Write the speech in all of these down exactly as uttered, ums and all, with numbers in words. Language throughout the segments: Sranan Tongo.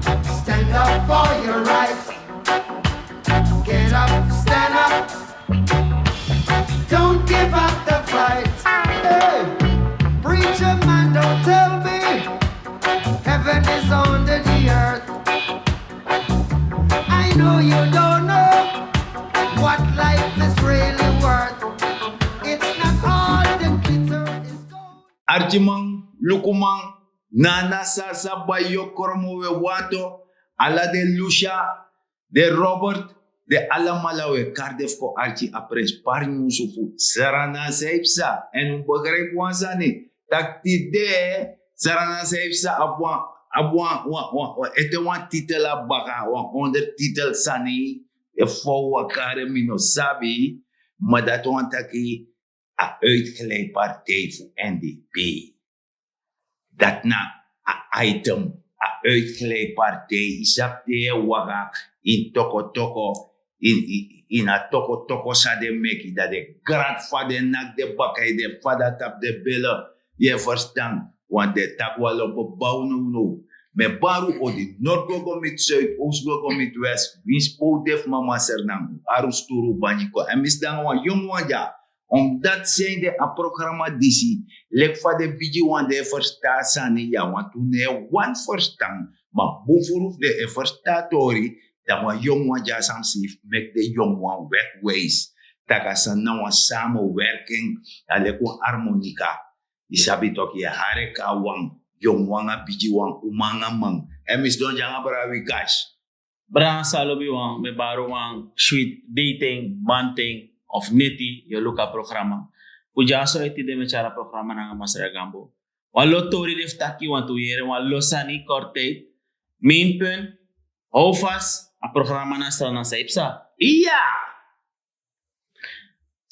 Stand up for your rights. Get up, stand up. Don't give up the fight. Hey, preacher man, don't tell me heaven is under the earth. I know you don't know what life is really worth. It's not all the glitter is gold. Arkiman, lukuman, nana sasa bayo kromo we wato, ala de Lucia, de Robert, de alamala we kari de fu kon arki a prenspari nyunsu fu Sranan san yu psa. Èn un begrijpi wan sani, tak' tide Sranan san yu psa abi wan, abi wan, wan, wan, wan, ete wan titel na baka, wan ondertitel sani, efu wan kari mi no sabi, ma dati wani taki a uitglijpartij fu N D P. Dati na a item, a uitglijpartij. Yu sabi te yu e waka ini tokotoko, ini, ini, ini a tokotoko san den meki, dan den grati fa den naki den baka, den fada tapu den bele. Yu e ferstan? Want den taki wan lopo baw nownow. Mi e bari un odi, nord go go miti zuid, oost go go miti west, winsi pe un de fu mama Sranan, un arusturu, un bangi kon. Èn mi sidon nanga wan yongu wan dya. Omdat zijn de a programma disi, leki fa den bigi wan den e ferstan a sani ya, want un no e wani ferstan, ma bun furu fu den e ferstan a tori, dan wan yongu wan dya san mi si fu meki den yongu wan wegwijs. Tak' a sani na wan samenwerking, a leki wan harmonica. Yu sabi toki, yu e hari kon a wan, yongu wan nanga bigi wan, uma nanga man. Èn mi sidon dya nanga brada Wikas. Brada Salobi wan, mi e bari un wan switi deiten, banten of neti, yu e luku a programa. Fu dyaso eti de mi e tyari a programa nanga Masra Gambo. Wan lo tori de fu taki, want un yere wan lo sani, kortheid. Main punt, hou vast, a programa na Sranan san yu psa. Iya!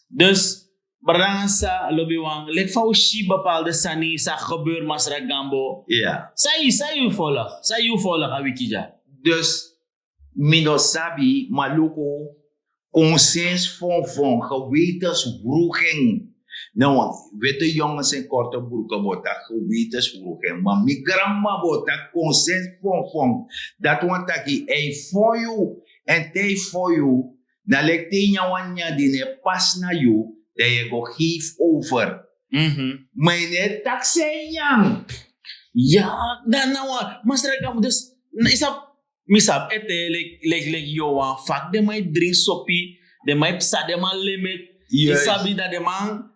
Dus, brada Salobi wan, leki fa un si bepaalde sani san gebeur, Masra Gambo. Iya. San yu, san yu volg, san yu volg a wiki dya. Dus, mi no sabi, ma luku, consens fonfon, gewetenswroeging. No, witte jongens in korte broeken bo taki gewetenswroeging. Ma mi granmama bo taki consens fonfon. Dati wani taki a e fon yu, èn te a e fon yu, na leki te yu nyan wan nyanyan di no e pasi na yu, dan yu e go geef over. Mhm. Ma yu no e taki san yu nyan. Ya, dan na wan, Masra Gambo, dus, na, yu sabi, mi sabi ete, leki, leki, leki yu wan fak, den man e dringi sopi, den man e psa, den man limit. Yu sabi, dan den man,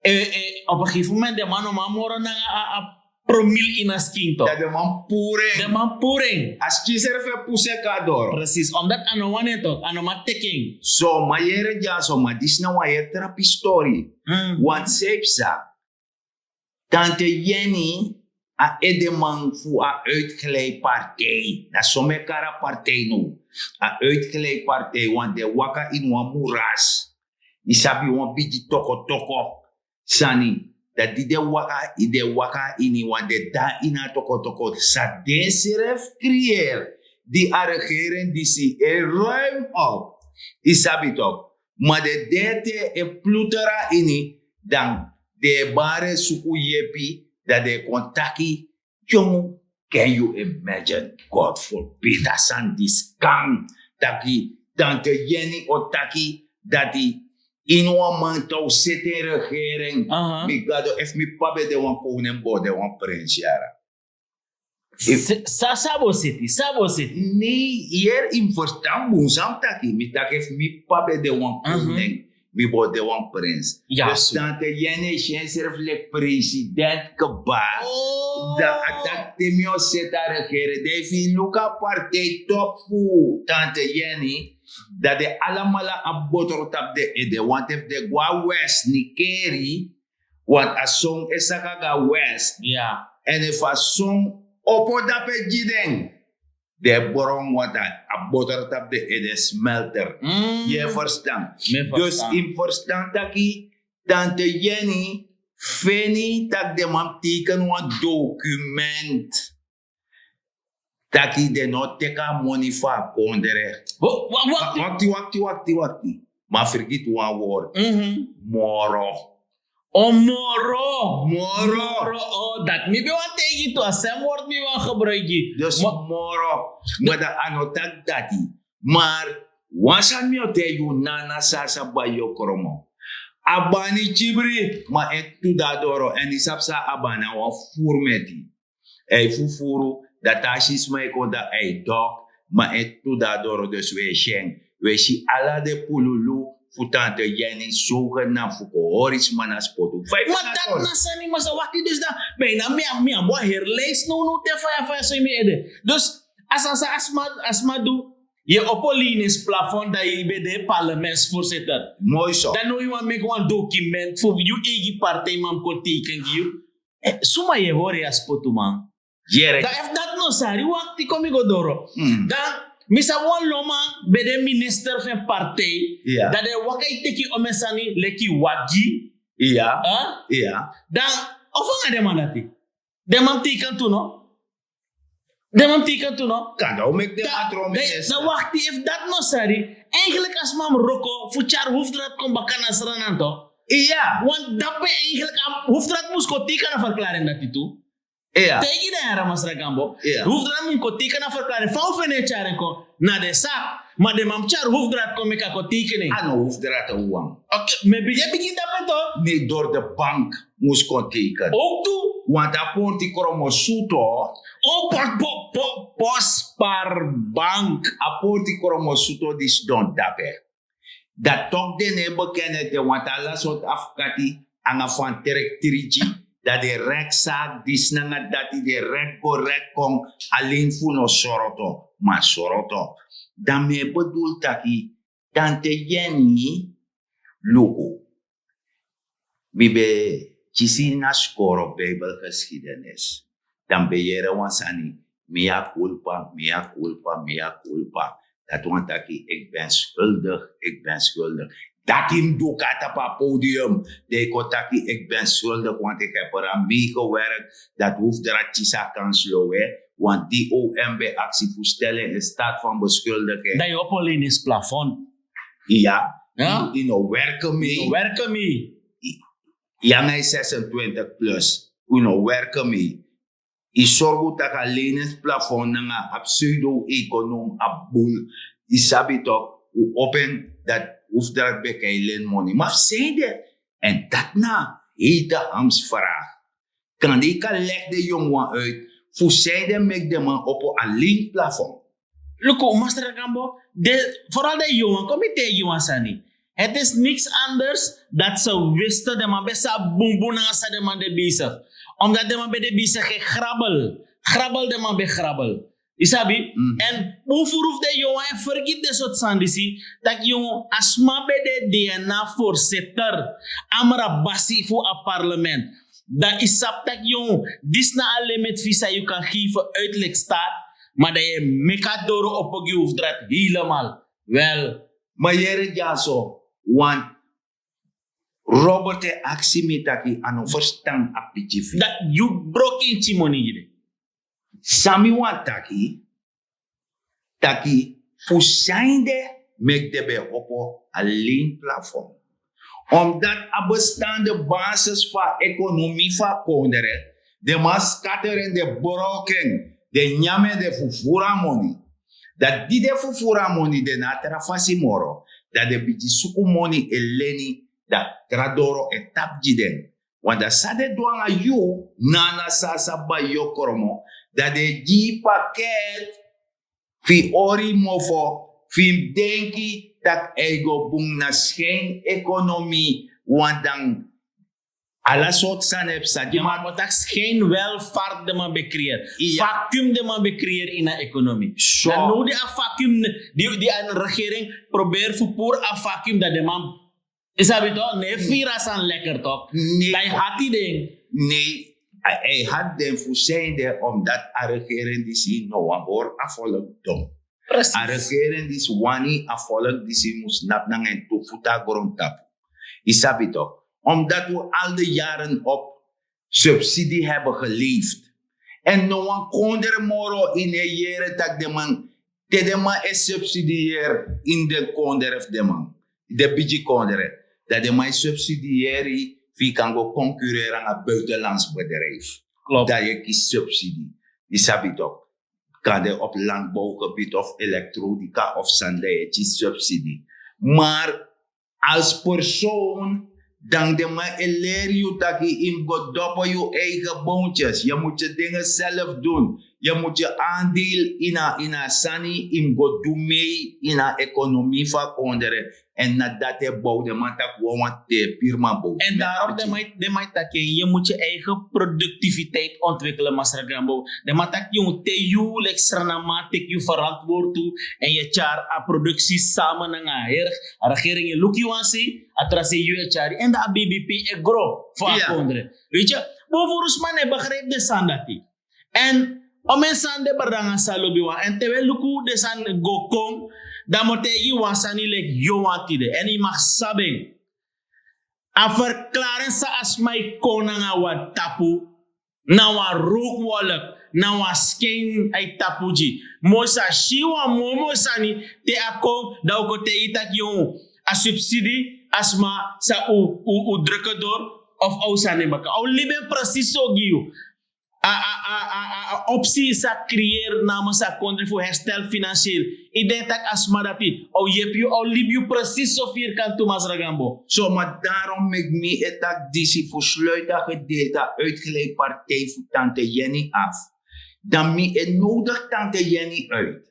eh, eh, op een gegeven moment den man no man moro nanga a, a promil ini a skin, toch? Dan den man puru en. Den man puru en. A skin srefi e pusu en kon na doro. Precies, omdat a no wani en, toch, a no man teki en. So, ma yere dyaso, ma disi na wan heri trapi story. Hmm. Want san yu psa, Tante Jenny, a edeman fu a uitglijpartij. Na so mi e kari a partij now. A uitglijpartij, want den e waka ini wan muras. Yu sabi, wan bigi tokotoko sani. Dan di den waka, den e waka ini, want den de ini a tokotoko san den srefi creëer. Di a regering disi e ruim op. Yu sabi toch. Ma den de ete e pluter na ini, dan den e bari e suku yepi, dan den e kon taki, yongu, can you imagine? God forbid, a sani disi kan. Taki, Tante Jenny o taki dati, ini wan manta un seti en regering. Aha. Mi Gado, efu mi p'pa ben de wan koning, mi bo de wan prins, yara. Sa, sa bo seti, sa bo seti. Nei, yere, yu mus ferstan bun san mi taki. Mi taki efu mi p'pa ben de wan koning, mi bo de wan prins. Ya, dus Tante Jenny e si ensrefi leki president kba. Oh. Dan a taki te mi o seti a regering. Dan efu yu luku a partij top fu Tante Jenny, dan den alamala abi botro tapu den ede. Want efu den go na west, Nikeri, want a son e saka go na west. Ya. Èn efu a son opo dape gi den, den e bron, want a, a botro tapu den ede smelter. Mm. Yu e ferstan? Mi e ferstan. Dus yu mus ferstan taki Tante Jenny feni taki den man teken wan document taki den no teki a moni fu a kondre. Wa-, wa-, wakti. Wakti, wakti, wakti, wakti. Ma fergiti wan word. Mhm. Moro. O moro. Moro. Moro. O, dat mi ben wan tegi tu a sem word mi wan gebruiki. Dus moro. Mada ano tak dati. Maar wan san mi o tegi un nana sasa bai yu o kromo. A bani kibri ma en tu dadoro en yu sabi san a bani a wan furu meti. Ei fufuru dati a si sma e kon dan ei dok. Ma en tu dadoro dus un e si en. Un e si ala den pululu fu tante yeni sogenam fu kon hori sma na spotu. Ma dati na sani masa wakti dus dan bijna mi a mi a bo a heri leisi nownow te faya faya so yu mi ede. Dus a sani san a sma a sma du. Yu e opo linis plafon dan yu ben de parlementsvoorzitter. Moi so. Dan now yu wani meki wan document fu yu eigi partijman kon teken gi yu. Suma yu e hori a spotuman? Dan efu dati no sari wakti kon mi go doro. Dan mi sabi wan loman ben de minister fu en partij. Dan den e waka e teki omen sani leki wagi. Dan ofu nanga den man dati? Den man mus teken tu no? Den man mus teken tu no? Kanda o meki den man tron minister. Dan wakti efu dati no sari. Eigenlik a sma mus wroko fu tyari hufdrati kon baka na sranan tok. Iya. Want dape eigenlik a hufdrati mus kon teken na verklaring dati tu. Iya. Taigi den yara masra gambo. Hufdrati mus kon teken na verklaring fa un feni e tyari en kon na den saki. Ma den man mus tyari hufdrati kon meki a kon teken en. A no hufdrati wawan. Ok, mi e bigin e bigin dape tok. Ne dori de bank mus kon teken. Ook tu. Want a porti kromosuto. O pos pos pos par bank. A porti kromosuto di sidon dape. Dan tok den no e bekende te want ala sortu afkati nanga fan trek triki. Dan den rek saki disi nanga dati den rek go rek kon. Alen fu no soroto ma soroto. Dan mi e bedul taki tante yeni luku. Mi ben kisi na skoro bibelgeskidenis. Dan mi ben yere wan sani. Mia kulpa mia kulpa mia kulpa. Dati wani taki ik ben skuldig. Ik ben skuldig. Dati mi du kon na tapu a podium. Dan yu kon taki ik ben skuldig want ik heb er aan meegewerkt. Dati hufdrati kisi a kans lowe. Want di om ben aksi fu stel en in staat van beskuldiging. Dan yu opo linis plafon. Iya. Yu no werken mee. Yu no werken mee. Yu nanga yu zesentwintig plus. Yu no werken mee. Yu sorgu tak' a leningsplafon nanga a pseudo-ekonom a bul. Yu sabi tok' un opo en dati hufdrati ben kan yu leni moni ma fu sende. Èn dati na a heite hamsvraag. Kande yu kan legi den yongu wan uit fu san yu de meki den man opo a lin plafon. Luku masra gambo. Foral den yongu wan kon mi taigi yu wan sani. Het is niks anders dati se wisten den man ben sabi bunbun nanga san den man de besigi. Omdati den man ben de besigi e grabel. Grabel den man ben grabel. Yu sabi? Èn bun furu fu den yongu wan e fergiti den sortu sani disi. Tak' yongu a sma ben de dna voorzitter, amra basi fu a parlement. Dan yu sabi tak' yongu disi na a limit fu yu san yu kan geven uitlik staat. Ma dan yu e meki a doro opo gi hufdrati helemal. Wel. Ma yere dyaso want robert e aksi mi taki a no ferstan a piki fu yu. Dati yu broki en timoni gi den. San mi wani taki taki fu san yu de meki den ben opo a lin plafon. Omdati a bestan de basis fu a ekonomi fu a kondre. Den man skater en den broko en. Den nyan en den fufuru a moni. Dan di den fufuru a moni den no abi tra fasi moro. Dan den bigin suku moni e leni. Dan tra doro e tapu gi den. Want dan san den du nanga yu nana san a sa bai yu o kromo. Dan den e gi yu paket fu yu hori yu mofo fu yu mus denki tak' a e go bun na skin ekonomi. Want dan ala sortu sani e psa gi man. Taki skin welfart den man ben kreer. Vacuum den man ben kreer ini a ekonomi. Dan now di a vacuum di a regering probeer fu puru a vacuum dan den man. Yu sabi tok' ne firi a sani lekker tok'. Ne dan yu hati den. Ne a e hati den fu san yu de omdati a regering disi no wani hori a volk don. A regering disi wani a volk disi mus napu nanga en tu futu na grontapu. Yu sabi tok'? Omdati wi al de yaren op subsidi heben geleefd. Èn no wan kondre moro ini e yere tak' den man te den man e subsidieri ini den kondre fu den man den bigi kondre dan den man e subsidieri fu yu kan go konkureri nanga buitenlands bedrijf. Dan yu e kisi subsidi. Yu sabi tok, kan de op landbouwgebied of elektronika of sani dan yu e kisi subsidi. Maar als persoon, dan de man e leri yu taki yu mus go dopo yu eigen boontjes, yu mus yu dingen zelf doen. Yu mus yu aandeel in a in a sani, yu mus go du mee in a economie fu a kondre. En na dati e bow de man taki wawan te pirman bow. En daarom de man de man taki yu mus yu eigen productiviteit ontwikkelen masra granbo. De man taki yu te yu leki sranaman teki yu verantwoord tu en yu tyari a productie samen nanga a herg. A regering e luki wan sei a tra sei yu e tyari en dan a bbp e gro fu a kondre. Weet je, bun furu sma no e begrijp den sani dati. En omen sani de bra nanga san lobi wan en te wi e luku den sani go kon, dan mi o taigi yu wan sani leki yu wan tide en yu mag sabi en. A verklaring san a sma e kon nanga wan tapu na wan rookwolk, na wan skin a e tapu gi. Moi sa si wan moi moi sani te a kon dan un kon taigi taki yu a subsidi a sma sa un un un drukke dor of a un sani baka a un libi en precies so gi yu. A a a a a opsi sa creëer namens a kondre fu herstel financieel. Ik denk dat a sma dati a un yepi yu a un libi yu precies so vierkant tu masra gambo. So ma daarom meki mi e taki disi fu sluit a gedeelte a uitgeleidpartij fu tante Jenny af. Dan mi e nodig tante Jenny uit.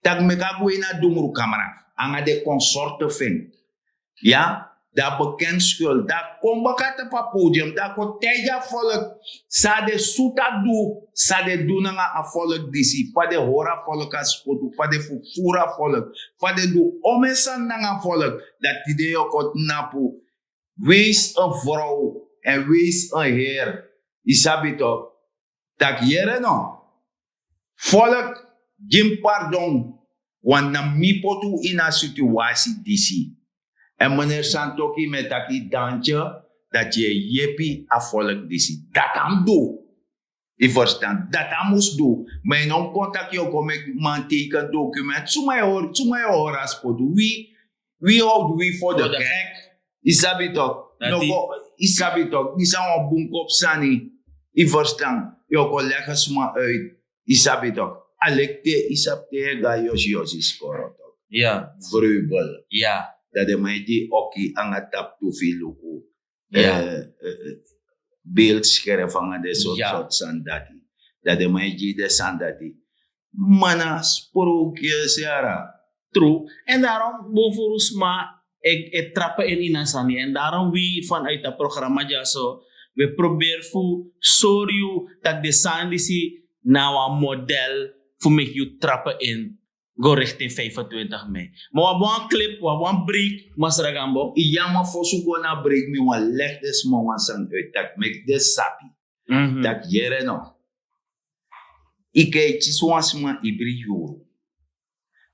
Tak' meki a gwe ini a dungrukamra nanga den konsorte fu en. Ya, dan a bekend skul dan a kon baka tapu a podium dan a kon taigi a volk san a den sutu a du, san a den du nanga a volk disi fa den hori a volk a skotu fa den fufuru a volk, fa den du omen sani nanga a volk. Dan tide yu o kon tnapu. Wees en vrouw en wees en heer. Yu sabi tok'? Tak' yere no. Volk, gi mi pardon. Want na mi poti unu ini a situasi disi. Èn meneri santoki mi e taki dantye, dati yu e yepi a volk disi dati a mus du. Yu ferstan dati a mus du. Ma yu no mus kon tak' yu o kon meki man teiken dokument suma yu e hori a spotu wi. Wi howdu wi fo de gek. Yu sabi tok'? Yu sabi tok'? Disi na wan bun kopu sani. Yu ferstan? Yu o kon legi sma uit. Yu sabi tok'? A leki te yu sabi te yu e go na yosi yosi skoro tok'? Vreubel. Dan den man e gi yu oki nanga tapu tu fu yu luku. Beeldskerf nanga den sortu sortu sani dati. Dan den man e gi yu den sani dati. Ma na sprowki yu e si yara. Tru. Èn darom bun furu sma e trape en ini a sani èn darom wi fanuiti a programa dyaso wi e proberi fu sori yu tak' den sani disi na wan model fu meki yu trape en go rikti en vijfentwintig mei. Ma wi abi wan klip wi abi wan break masra gambo. Ya ma fosi un go na a break mi wani legi den sma wan sani uit tak' meki den sabi tak' yere no. Yu kan e kisi wan sma ibri yuru.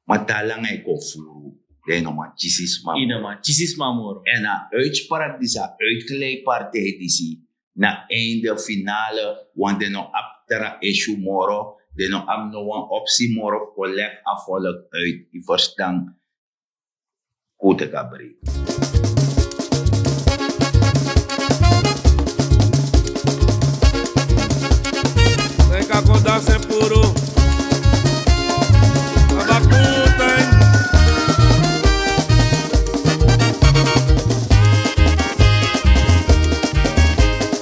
Ma te a langa e kon furu dan yu no man kisi sma moro. Èn a uitspraak disi a uitgeleidpartij disi na einde finale. Want den no abi tra issue moro. Den no abi no wan opsi moro fu kon legi a volk uit. Yu ferstan? Kote kabri. Seka kon dansi puru. Abakutan.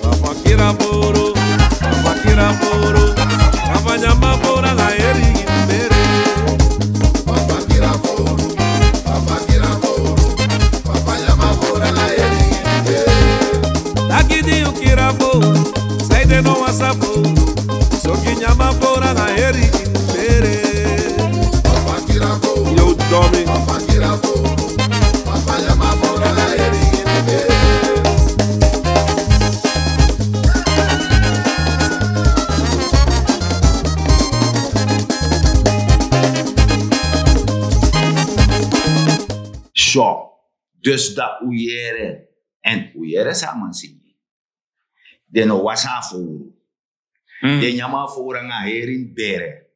Papa kira puru. Papa kira puru. Papa nyama pura na eri bere. Papa kira puru. Papa kira puru. Papa nyama pura na eri bere. Taki di yu kira puru. Sai de no wasa puru. Soki nyama pura na eri bere. Papa kira puru. Yo domi. Papa kira puru. Papa nyama pura na eri bere. So dus dan un yere. Èn un yere san a man singi. Den no wasi a fowru. Den nyama a fowru nanga a heri mus bere.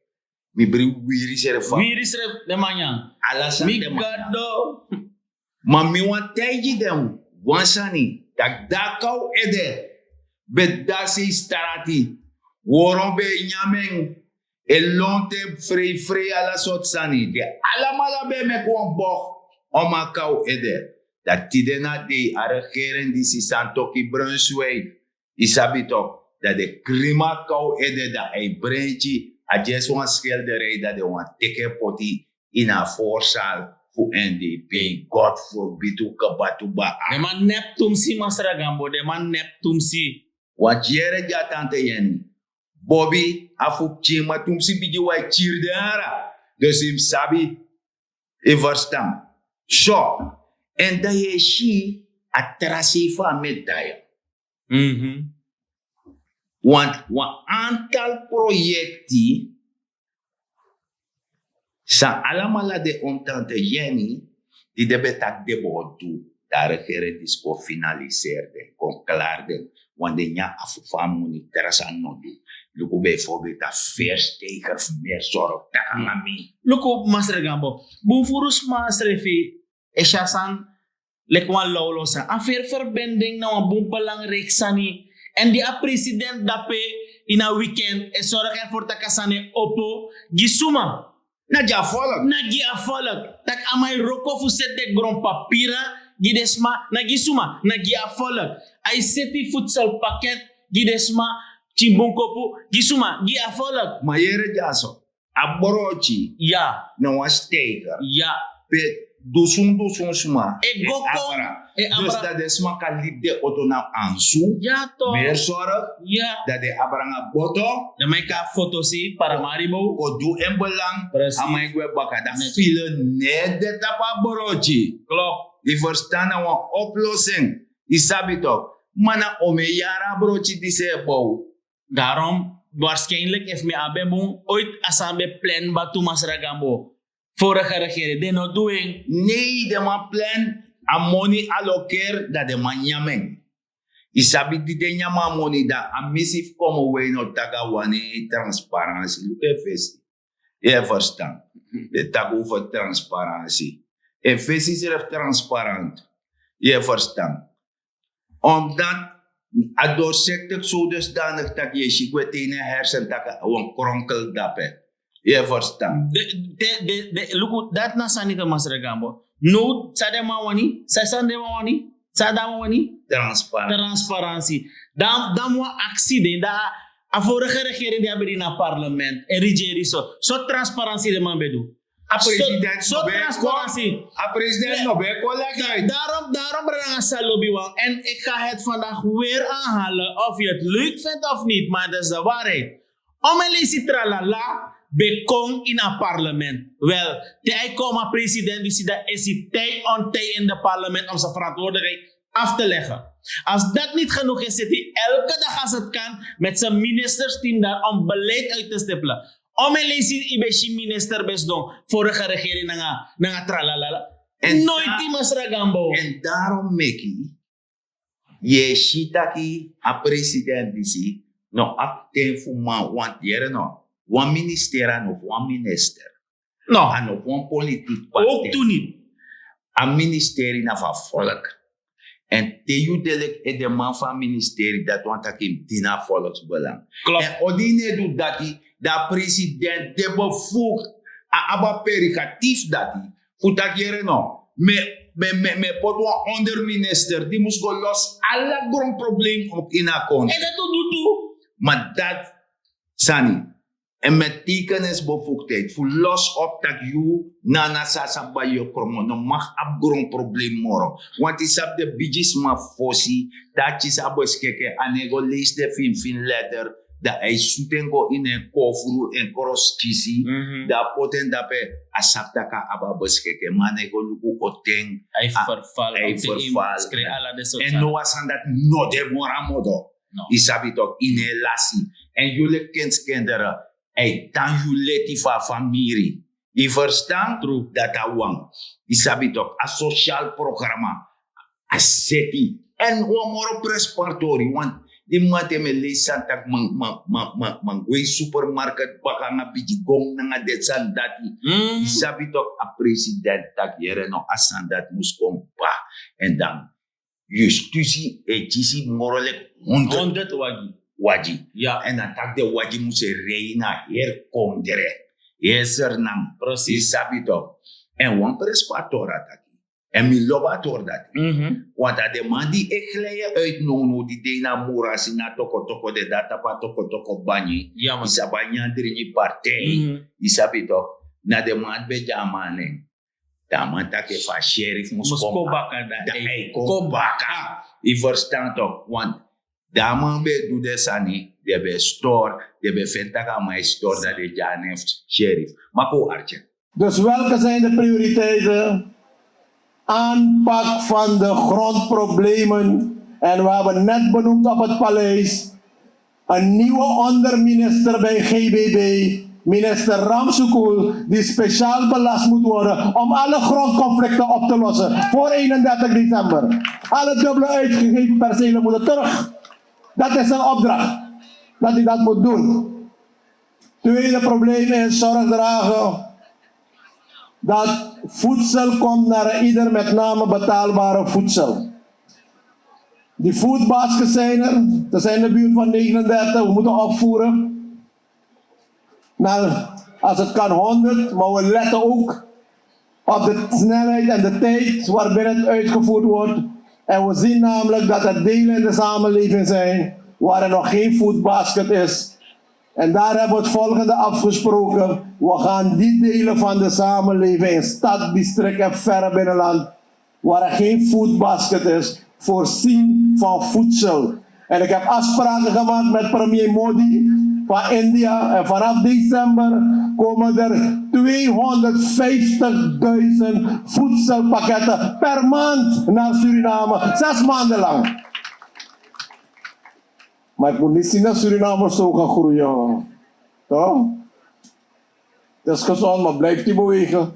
Mi bri wiri srefi fa wiri srefi den man nyan. Ala sani den man nyan. Ma mi wani taigi den wan sani. Tak' di a kaw ede ben dasi strati, woron ben e nyan mi en, e lontu en frei frei, ala sortu sani. Den alamala ben e meki wan bok omi a kaw ede. Dan tide na dei a regering disi, Santoki Brunswijk, yu sabi tok, dan den krimi a kaw ede, dan a e brenki. A dyesi wan skelderei dan den wani teki en poti ini a voorzaal fu N D P. God forbid un kaba tu baka. Den man nep tumsi, Masra Gambo, den man nep tumsi. Wan yere gi a tante Yeni. Bobi a fu pikin, ma tumsi bigi wan e kiri den ara. Dus yu mus sabi, yu ferstan. So, èn dan yu e si a tra sei fu a medaille. Want wan antal proyekti san alamala de om tante Yeni, di den ben taki den bo du, dan a regering disi kon finaliseri den, kon klari den. Want den nyan afu fu a moni, tra sani no du. Luku bijvoorbeeld a versteiger fu Meer Zorg, taki nanga mi. Luku, Masra Gambo, bun furu sma srefi e si a sani leki wan lawlaw sani. A feri ferbinding na wan bun belangrijk sani. Èn di a president dape ini a weekend e sori ervoor tak' a sani e opo gi suma? Na gi a volk. Na gi a volk. Tak' a man e wroko fu seti den gronpapira gi den sma, na gi suma? Na gi a volk. A e seti futselpaket gi den sma, pikin bunkopu, gi suma? Gi a volk. Ma yere dyaso, a broki, ya, na wan steiger, ya, pe dusun dusun sma e go kon, e abra. Dus dan den sma kan libi den oto na ansu. Ya tok. Meer Zorg, ya, dan den abra nanga boto. Dan man e kon a foto sei, paramaribo, kon du en belang. A man e gwe baka, dan file no e de tapu a broki. Klop. Yu ferstan, na wan oplossing. Yu sabi tok. Ma na omeni yari a broki disi e bow. Daarom, waarschijnlijk efu mi abi en bun, ooit a sani ben plan batu, Masra Gambo. Vorige regering, den no du en. Nei, den man plan, a moni allokeri, dan den man nyan mi en. Yu sabi di den nyan mi a moni, dan a misi fu Komowei no taki a wani transparansi. Luku en fesi. Yu e ferstan. Den taki over transparansi. En fesi srefi transparant. Yu e ferstan. Omdat a doorzichtig zo dusdanig taki yu e si gwe te ini en hersen taki wan kronkel dape. Yu e ferstan. De, de, de, de, luku, dati na sani te, Masra Gambo. No, san den man wani, san, san den man wani, san den man wani? Transparansi. Transparansi. Dan, dan wan aksi de, dan a vorige regering di a ben de na parlement, en regering so, so transparansi den man ben du. A president so no ben kon, transparansi. A president no ben kon leg uit. Daarom, daarom, brada nanga sisa, lobiwan. En ik ga het vandaag weer aanhalen, of je het leuk vindt of niet, maar dat is de waarheid. Omeni leisi tralala ben kon ini a parlement. Wel, te a e kon, ma president disi, dan is hij tij ontij in de parlement om zijn verantwoordelijkheid af te leggen. Als dat niet genoeg is, zit hij elke dag als het kan met zijn ministersteam daar om beleid uit te stippelen. Omeni leisi yu ben si minister ben sidon, vorige regering nanga, nanga tralala. Noiti, Masra Gambo. En daarom meki yu e si taki a president disi no abi ten fu man, want yere no, wan minister a no fu wan minister. No. A no fu wan politiek parti. Ook tu niet. A ministeri na fu a volk. En te yu de leki edeman fu a ministeri, dati wani taki yu mus dini a volksbelang. Klopt. En odi yu no e du dati, dan a president de bevoegd, a abi a prerogatief dati fu taki yere no, mi e, mi e, mi e, mi e poti wan onderminister di mus go losi ala gronprobleem op ini a kondre. En dati un du tu. Ma dati sani, en met tekenisbevoegdheid fu losi op taki yu, Nana Sasa Bai Yokromo, no mag abi gronprobleem moro. Want yu sabi den bigisma fosi, te a kisi a beskikking, a no e go leisi den finfin letter, dan a e sutu en go ini en kofru, en kroskisi, dan a poti en dape, a sabi tak' a abi a beskikking, ma a no e go luku oten. A e verval, a e verval. En no wan sani dati no de moro a modo. No. Yu sabi tok, yu no e lasi. En yu leki kenskindere, a e tan yu leti fu a famiri. Yu ferstan? Tru. Dati a wan. Yu sabi tok, a sosial programa a seti. En wan moro prenspari tori, want di mamanten mi e leisi sani tak' man, man, man, man, man go ini supermarket baka nanga bigi gong nanga den sani dati. Yu sabi tok, a president taki yere no, a sani dati mus kon kba. En dan Justitie e kisi moro leki honderd wagi. Èn dan taki den wagi mus e rei na heri kondre, heri sernam. Yu sabi tok. Èn wan presi fu a tori a taki. Èn mi lobi a tori dati. Want a den man di e glijden uit nownow di de ini a murasi na tokotoko den dati tapu a tokotoko banyi. Yu sabi a nyan dringi partij. Yu sabi tok. Na den man di ben de a man nen. Dan a man taki efu a sheriff mus kon baka, dan a e kon baka. Yu ferstan tok. Want dan a man ben e du den sani, den ben e stori, den ben feni tak' a man e stori, dan den gi a nen fu sheriff. Maki un arki en. Dus welke zijn de prioriteiten? Aanpak van de grondproblemen. En we hebben net benoemd op het paleis een nieuwe onderminister bij G B B, minister Ramsukul, die speciaal belast moet worden om alle grondconflicten op te lossen voor eenendertig december. Alle dubbele uitgegeven percelen moeten terug. Dat is zijn opdracht, dat hij dat moet doen. Tweede probleem is zorg dragen dat voedsel komt naar een ieder, met name betaalbare voedsel. Die foodbaskets zijn er. Er zijn in de buurt van negenendertig. We moeten opvoeren naar, als het kan, honderd. Maar we letten ook op de snelheid en de tijd waarbinnen het uitgevoerd wordt. En we zien namelijk dat er delen in de samenleving zijn waar er nog geen foodbasket is. En daar hebben we het volgende afgesproken. We gaan die delen van de samenleving in stad, district en verre binnenland, waar er geen foodbasket is, voorzien van voedsel. En ik heb afspraken gemaakt met premier Modi van India. En vanaf december komen er tweehonderdvijftigduizend voedselpakketten per maand naar Suriname, zes maanden lang. Maar ik moet niet zien dat Suriname zo gaat groeien, hoor. Toch? Het is gezond, maar blijft u bewegen.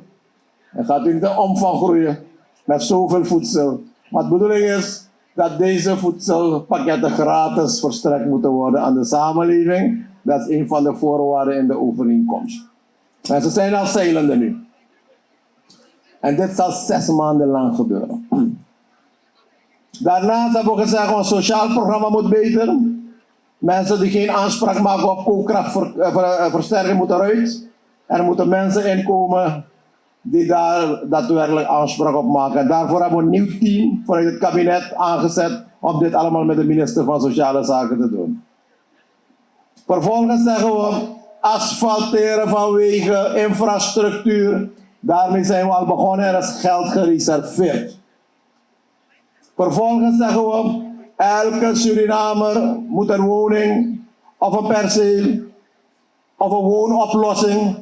En gaat u niet de omvang groeien met zoveel voedsel. Maar de bedoeling is dat deze voedselpakketten gratis verstrekt moeten worden aan de samenleving. Dat is een van de voorwaarden in de overeenkomst. En ze zijn al zeilende nu. En dit zal zes maanden lang gebeuren. Daarnaast hebben we gezegd, ons sociaal programma moet beter. Mensen die geen aanspraak maken op koopkrachtversterking moeten eruit. Er moeten mensen inkomen die daar daadwerkelijk aanspraak op maken. En daarvoor hebben we een nieuw team vanuit het kabinet aangezet om dit allemaal met de minister van Sociale Zaken te doen. Vervolgens zeggen we asfalteren van wegen, infrastructuur. Daarmee zijn we al begonnen, er is geld gereserveerd. Vervolgens zeggen we, elke Surinamer moet een woning of een perceel of een woonoplossing.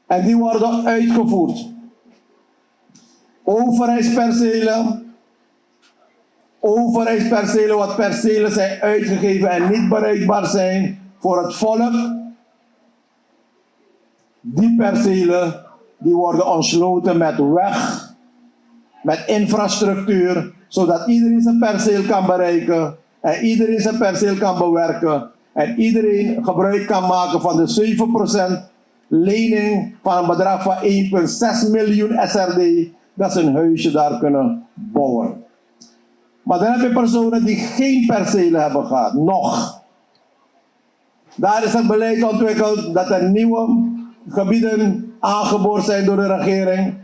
En die worden uitgevoerd. Overheidspercelen. Overheidspercelen, wat percelen zijn uitgegeven en niet bereikbaar zijn voor het volk. Die percelen die worden ontsloten met weg, met infrastructuur, zodat iedereen zijn perceel kan bereiken en iedereen zijn perceel kan bewerken en iedereen gebruik kan maken van de zeven procent lening van een bedrag van één komma zes miljoen S R D, dat ze een huisje daar kunnen bouwen. Maar dan heb je personen die geen percelen hebben gehad, nog. Daar is het beleid ontwikkeld dat er nieuwe gebieden aangeboord zijn door de regering.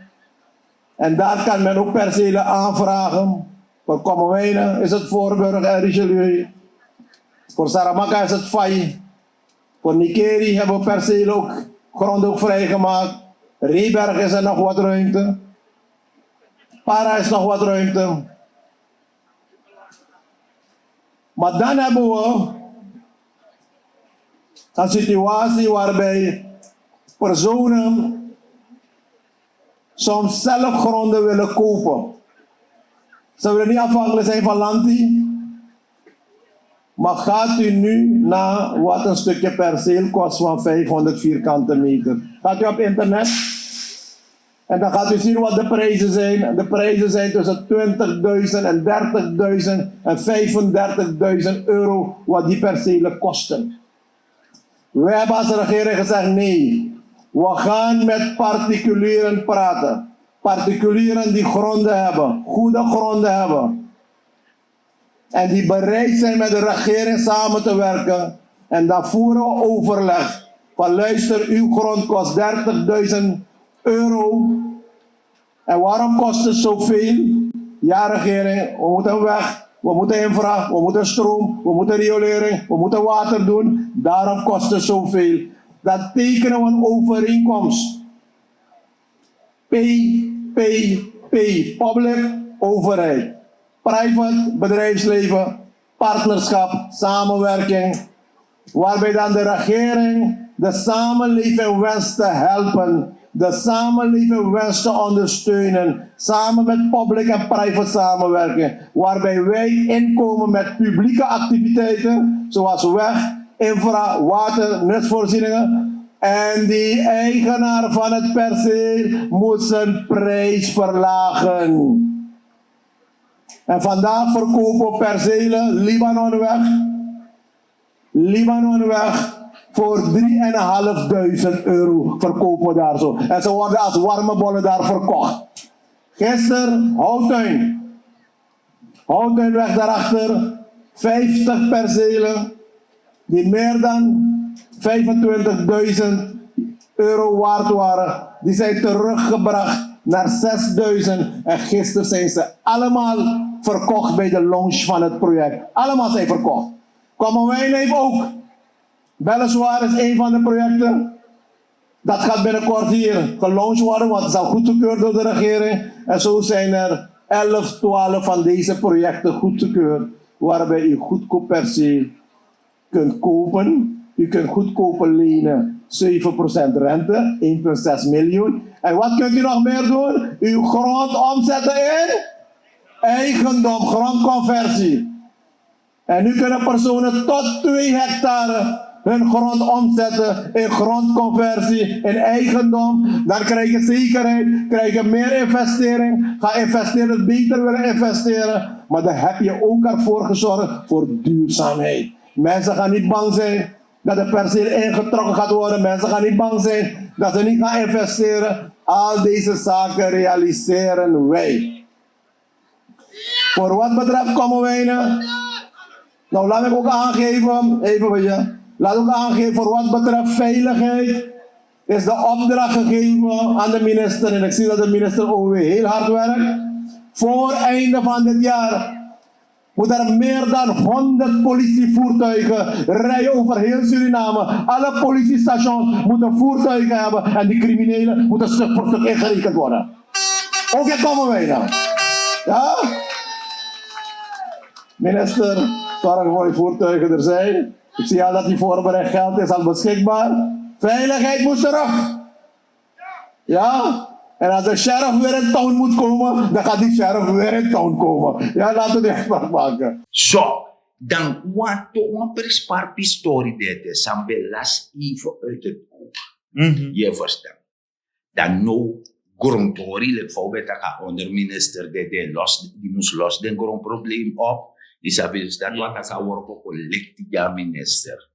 En daar kan men ook percelen aanvragen. Voor Kommerwijnen is het Voorburg en Richelieu. Voor Saramacca is het Fai. Voor Nickerie hebben we percelen ook, gronden ook vrijgemaakt. Reeberg is er nog wat ruimte. Para is nog wat ruimte. Maar dan hebben we een situatie waarbij personen soms zelf gronden willen kopen. Ze willen niet afhankelijk zijn van lanti. Maar gaat u nu na wat een stukje perceel kost van vijfhonderd vierkante meter? Gaat u op internet en dan gaat u zien wat de prijzen zijn. De prijzen zijn tussen twintigduizend en dertigduizend en vijfendertigduizend euro wat die percelen kosten. Wij hebben als regering gezegd: nee, we gaan met particulieren praten. Particulieren die gronden hebben, goede gronden hebben, en die bereid zijn met de regering samen te werken, en dan voeren we overleg van: luister, uw grond kost dertigduizend euro. En waarom kost het zoveel? Ja, regering, we moeten weg, we moeten infra, we moeten stroom, we moeten riolering, we moeten water doen. Daarom kost het zoveel. Dan tekenen we een overeenkomst. P P P, public, overheid, private, bedrijfsleven, partnerschap, samenwerking, waarbij dan de regering de samenleving wenst te helpen, de samenleving wenst te ondersteunen, samen met public en private samenwerking, waarbij wij inkomen met publieke activiteiten, zoals weg, infra, water, nutsvoorzieningen. En die eigenaar van het perceel moet zijn prijs verlagen. En vandaag verkopen we percelen, Libanonweg. Libanonweg voor drieënhalfduizend euro verkopen we daar zo. En ze worden als warme bollen daar verkocht. Gisteren, Houttuin. Houttuinweg daarachter, vijftig percelen die meer dan vijfentwintigduizend euro waard waren, die zijn teruggebracht naar zesduizend. En gisteren zijn ze allemaal verkocht bij de launch van het project. Allemaal zijn verkocht. Kommerwijnen heeft ook. Weliswaar is een van de projecten dat gaat binnenkort hier gelaunched worden, want het is al goedgekeurd door de regering. En zo zijn er elf, twaalf van deze projecten goedgekeurd, waarbij u goedkoop perceel kunt kopen. U kunt goedkoper lenen, zeven procent rente, één punt zes miljoen. En wat kunt u nog meer doen? Uw grond omzetten in eigendom, grondconversie. En nu kunnen personen tot twee hectare hun grond omzetten in grondconversie, in eigendom. Dan krijg je zekerheid, krijg je meer investering. Gaan investeerders beter willen investeren. Maar dan heb je ook ervoor gezorgd voor duurzaamheid. Mensen gaan niet bang zijn dat het perceel ingetrokken gaat worden. Mensen gaan niet bang zijn dat ze niet gaan investeren. Al deze zaken realiseren wij. Voor wat betreft Kommerwijnen, nou, laat ik ook aangeven, even weer, laat ik ook aangeven, voor wat betreft veiligheid is de opdracht gegeven aan de minister. En ik zie dat de minister O W heel hard werkt. Voor einde van dit jaar moet er meer dan honderd politievoertuigen rijden over heel Suriname. Alle politiestations moeten voertuigen hebben en die criminelen moeten stuk voor stuk ingerekend worden. Ook in Kommerwijnen. Ja? Minister, zorg ervoor die voertuigen er zijn. Ik zie al dat die voorbereid geld is al beschikbaar. Veiligheid moet terug. Ja? En als de sheriff weer in town moet komen, dan gaat die sheriff weer in town komen. Ja, laten we die afspraak maken. So, dan wan to wan prisparpi story dete san ben las even uit het oog. Mhm. Je verstaan? Dan no grondtori, leki fa un ben taki a onderminister de den los, di mus los den grondprobleem op. Yu sabi, dus dati wan taki sa worko kolekti gi a minister.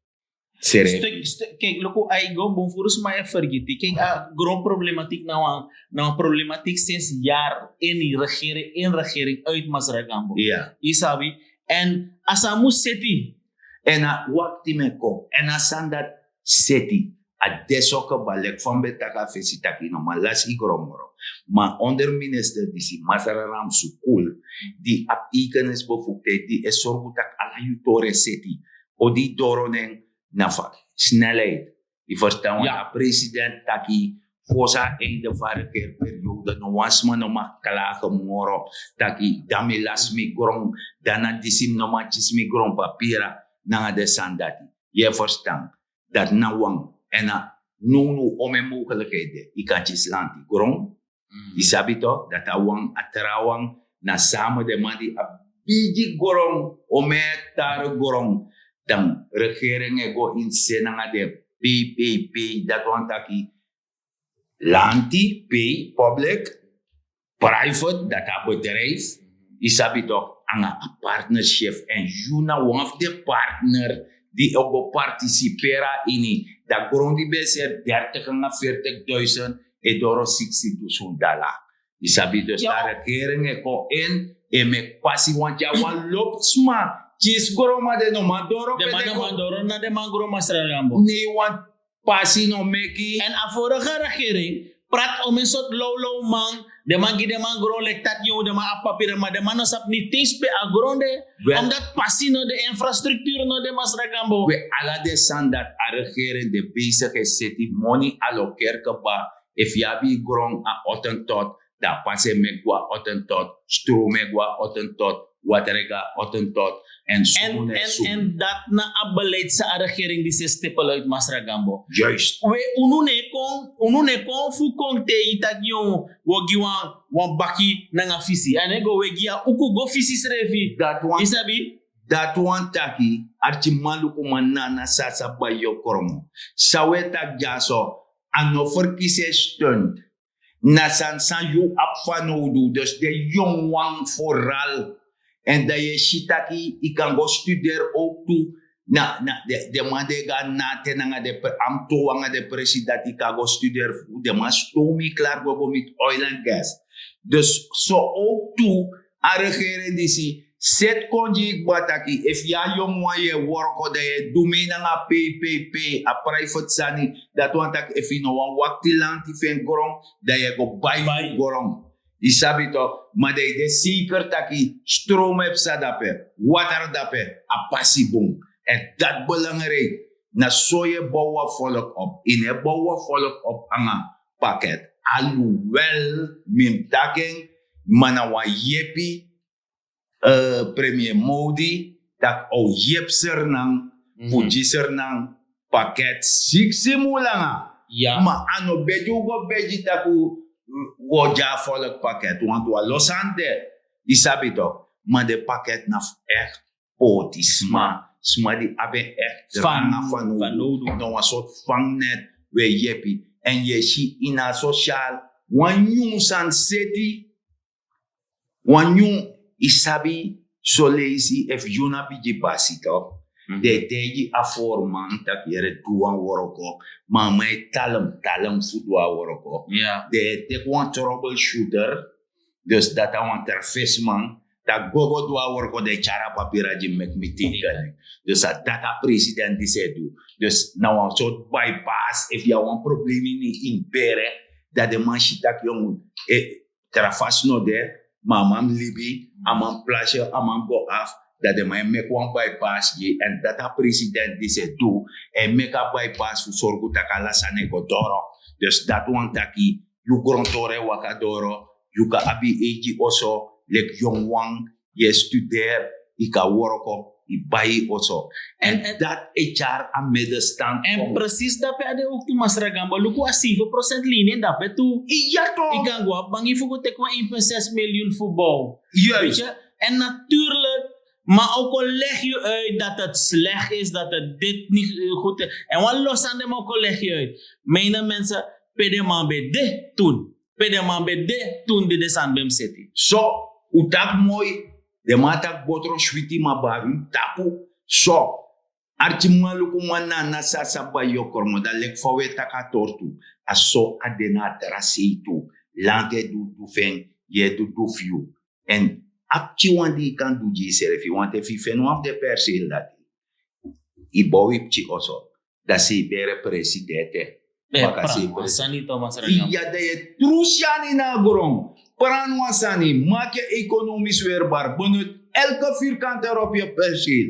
Sere. Stuk, stuk, kijk, loko, ai go bon, volgens mij vergiti. Kijk, a grondproblematiek na wan, na wan problematik sinds jaar in die regering, in regering uit Masragambo. Ja. Yu sabi, en a san mus seti. En a wakti mi e kon. En a san dati seti. A de so kaba, leki fa mi ben taki a fesi, taki yu no man lasi yu gron moro. Ma onderminister disi, Masra Ramsukul, di abi eigenisbevoegdheid, di e sorgu taki ala yu tori e seti. Odi doro nen na fa snelheid. Yu verstan, want a president taki fosi a einde fu a regeerperiode no wan sma no mag klage moro taki dan mi lasi mi gron, dan na disi mi no man kisi mi gron papira, nanga den sani dati. Yu e verstan? Dati na wan. En na nownow, omeni mogelijkheid de. Yu kan kisi lanti gron. Yu sabi toch, dati a wan. A trawan na samen den man di abi bigi gron, omeni hektare gron, dan regering e go in se nanga den P P P, dati wan taki lanti, P, public, private, dati a bedrijf, yu sabi toch, nanga a partnership, en yu na wan fu den partner di o go partisiperi a ini, dan gron di ben seri dertig nanga veertig duizend e doro siksi dusun dala. Yu sabi dus a regering e kon in, e meki pasi wan dya wan lobi sma. Kisi gronman den no man doro pe den kon. Den man no man doro na den man gron masra gambo. Ne yu wan pasi no meki. En a vorige regering prat om en sort lowlow man. Den man gi den man gron leki taki yu den man abi papira ma den man no sabi ni tesi pe a gron de. Omdat pasi no de, infrastructuur no de masra gambo. We ala den sani dati a regering de bezig e seti moni alokerkeba. Efu yu abi yu gron a otentot, dan a pasi e meki go a otentot, stromu e go a otentot, water e go a otentot. En sumunu en sumunu. En dati na a beleid san a regering disi e stipel uit masra gambo. Juist. We unu no e kon unu no e kon fu kon te yu taki yu wi o gi wan baki nanga fisi a no e go we gi a uku go fisi srefi. Dati wan. Yu sabi? Dati wan taki arkimanlukuman nana sasa bai yu o krongo. San wi e taki dyaso, a no ferkisi en stunt. Na sani san yu abi fanowdu dus den yongu wan foral. Èn dan yu e si taki yu kan go studeri owktu. Na den man di e go na na ten nanga den amto nanga den presi dati yu kan go studeri fu den man stow mi klari go go miti oil and gas. Dus so owktu a regering disi seti kon gi yu kba taki efu yu a yongu wan yu e worko dan yu e du mei nanga pei pei pei a private sani. Dati wani taki efu yu no wani wakti lanti fu en gron, dan yu e go bai yu gron. Yu sabi tok, ma dan yu de seker taki stromu e psa dape, water dape, a pasi bun. Èn dati belangriki. Na so yu e bow wan folk op yu no e bow wan folk op nanga paket. Aluwel mi mus taki en, ma na wan yepi. Premier modi tak' a o yepi sernan fu gi sernan paket siksi mun langa. Ma a no begi un go begi tak' un go gi a folok paket wantu a lo sani de. Yu sabi toki ma den paket na fu ekti poti sma, sma di abi en ekti dranga fanowdu. Na wan sortu fangnet. Un e yepi èn yu e si ini a sosial wan nyun sani seti. Wan nyun yu sabi soleisi efu yu na bigi basi toki den e taigi a forman tak' yere du wan wroko. Ma a man e talem talem fu du a wroko. Den e teki wan troubleshooter. Dus dati a wan tra fesiman tak' go go du a wroko den e tyari a papira gi mi meki mi teiken en. Dus a dati a president disi e du. Dus na wan sortu bypass efu yu abi wan problema ini ini bere, dan den man si tak' yongu tra fasi no de. Ma a man mus libi, a man mus plasi, a man mus go afu. Dan den man e meki wan bypass gi èn dati a president disi e du. A e meki a bypass fu sorgu tak' ala sani e go doro. Dus dati wani taki yu grontori e waka doro. Yu kan abi yu eigi oso leki yongu wan, yu e studeri, yu kan wroko, yu bai yu oso. Èn dati e tyari a medestan. Èn presis dape a de owktu masra gamba luku a seifi prosent lini en dape tu. Yu kan go abi bangi fu go teki wan en punt sesi miliyun fu bow. Èn naturlik, ma o kon legi yu uit dati slegi is dati dit niti gud is. Èn wan lo sani den man o kon legi yu uit. Mine mense, pe den man ben de tun pe den man ben de tun di den sani ben mus seti. So, un taki moi. Den man taki botro switi ma bari un tapu. So, arkimanlukuman na a nasi a sabi bai yu o krongo dan leki fa un e taki a tori tu. A so a de na a tra sei tu. Lanti e du du fu en, yu e du du fu yu. Èn a pikinwan di yu kan du gi yusrefi wantu efu yu feni wan fu den perseel dati, yu bow yu pikin oso, dan sei bere presi de ete. Baka sei presi. Iya, dan yu e tru syani na a gron. Pran wan sani, maki yu ekonomis werbar benut elke virkante ropi yu perseel.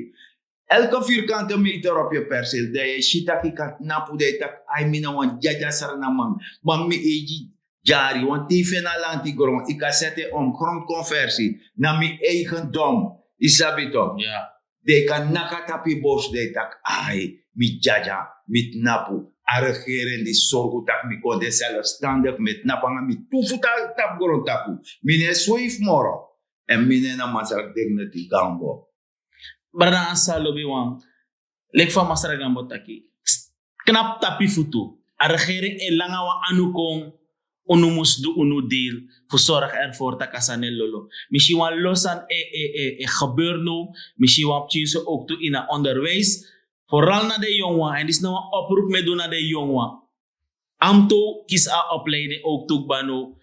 Elke virkante meter ropi yu perseel dan yu e si tak' yu kan tnapu dan yu taki ai mi na wan dyadya srnaman. Ma mi eigi dyari wanten yu feni a lanti gron yu kan seti en om grondkonversi. Na mi eigendom. Yu sabi toki? Dan yu kan naki a tapu yu borsu dan yu taki ai, mi dyadya, mi tnapu. A regering di sorgu tak' mi kon de selfstandik mi e tnapu nanga mi tu futu na tapu grontapu. Mi no e swefi moro. Èn mi no en na masra dignity gambo. Brada ansa lobi wan. Leki fa masra gambo taki, knapu tapu yu futu. A regering e langa wan anu kon. Unu mus du unu deal fu sorgu ervor tak' a sani e lolo. Mi si wan lo sani e gebeur now. Mi si wan pikinso owktu ini a onderwijs. Foral na den yongu wan èn disi na wan opropu mi e du na den yongu wan. Amto kisi a opleiding owktu kba now.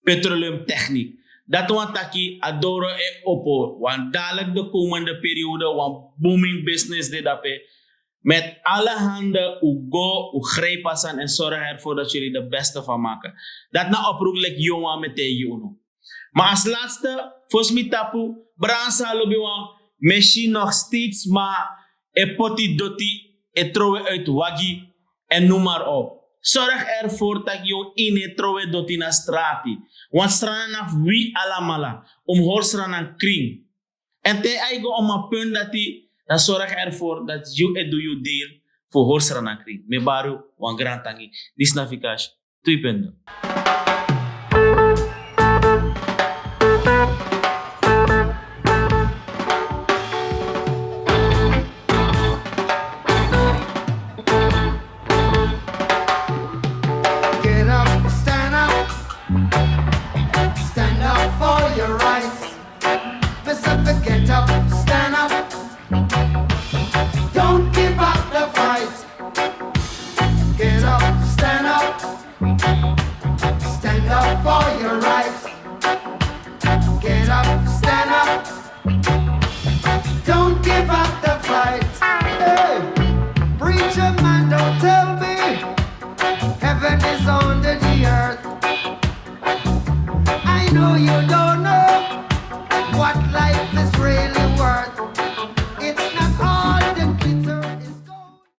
petroleumtechniek. Dati wani taki a doro e opo, want dadelijk de komende periode wan booming business de dape. Met alle handen u go, u grijp a sani en zorg ervoor dat jullie de beste van maken. Dat na oproep leki yu wan mi e taigi unu. Maar als laatste, fosi mi tapu, Brada Sa lobi wan, mi e si nog steeds sma e poti doti, e trowe uit wagi, en noem maar op. Zorg ervoor dat yu no e trowe doti na strati. Want Sranan na fu wi alamala, un mus hori Sranan krin. En te a e go na a punt dati, dan zorg ervoor dat yu e du yu deel fu hori Sranan krin. Mi e bari wan grantangi. Disi na Vikash. Twee punten. Get up, stand up, stand up for your rights. Mister Get up, stand up. Don't give up the fight. Get up, stand up. Stand up for your